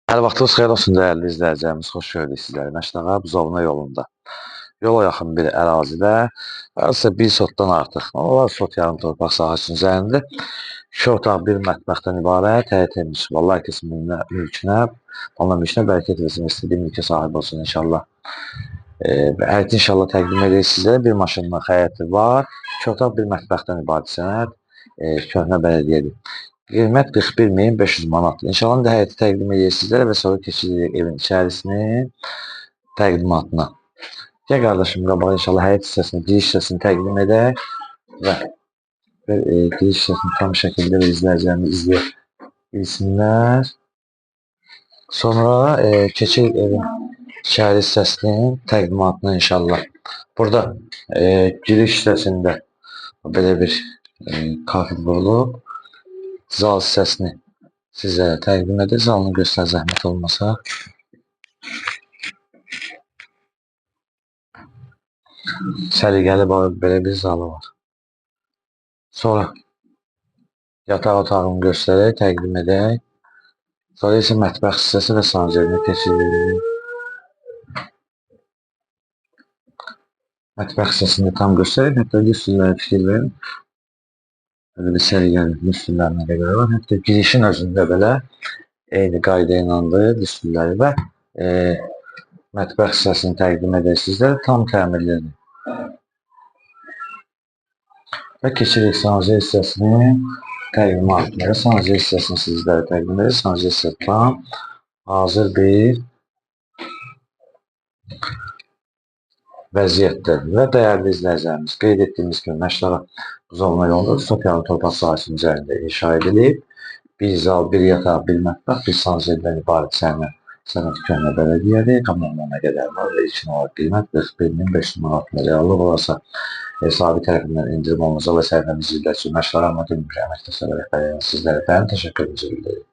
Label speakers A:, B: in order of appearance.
A: Hər vaxtınız xeyir olsun dəyərli izləyicilərimiz. Xoş gördük sizləri. Məşdağa Buzovna yolunda. Yola yaxın bir ərazidə, hardasa bir sotdan artıq, olar sot yarım torpaq sahəsinin üzərində 2 otaq, bir mətbəxdən ibarət həyət evimiz. Vallahi hər kəsin mülkünə, Allah mülkünə bərəkət versin, istədiyi mülkə sahib olsun inşallah. Həyəti inşallah təqdim edək sizlərə. Bir maşınlıq həyəti var. 2 otaq, bir mətbəxdən ibarət sənəd, köhnə bələdiyyədir. Qiymət 41.500 manatdır. İnşallah da həyəti təqdim edək sizlərə və sonra keçirik evin içərisinin təqdimatına. Gəl qardaşım qabağa inşallah həyət hissəsini, giriş hissəsini təqdim edək və giriş hissəsini tam şəkildə və izləyicilərimiz izləyə bilsinlər. Sonra keçirik evin içəri hissəsinin təqdimatına inşallah. Burada giriş hissəsində belə bir kafel vurulub. Zal hissəsini sizə təqdim edir. Zalını göstər zəhmət olmasa. Səliqəli belə bir zalı var. Sonra yataq otağını göstərək, təqdim edək. Sonra isə mətbəx hissəsi və sanuzelinə keçirik. Mətbəx hissəsini tam göstərək. Hətta lüstrlərə fikir verin. Belə bir səliqəli lüstrlərinə qədər var. Hətta girişin özündə belə eyni qayda ilandır lüstrləri və mətbəx hissəsini təqdim edək sizlərə. Tam təmirlidir. Və keçirik sanuzel hissəsini təqdimatına. Sanuzel hissəsini sizlərə təqdim edir. Sanuzel hissəsi tam hazır bir vəziyyətdir. Və dəyərli izləyicilərimiz, qeyd etdiyimiz kimi Məşdağa Buzovna yolunda sot yarım torpaq sahəsinin üzərində inşa edilib. Bir zal, bir yataq, bir mətbəx, bir sanuzeldən ibarət sənəd köhnə bələdiyyədir. Tamamlanana qədər var və ilkin olaraq qiymət 41.500 manat reallı olarsa sahibi tərəfindən indirim olunacaq və səhifəmizi izləyicilər Məşdağa Əməkdaşlar rəhbərliyi sizlərə dərin təşəkkürümüzü bildiririk.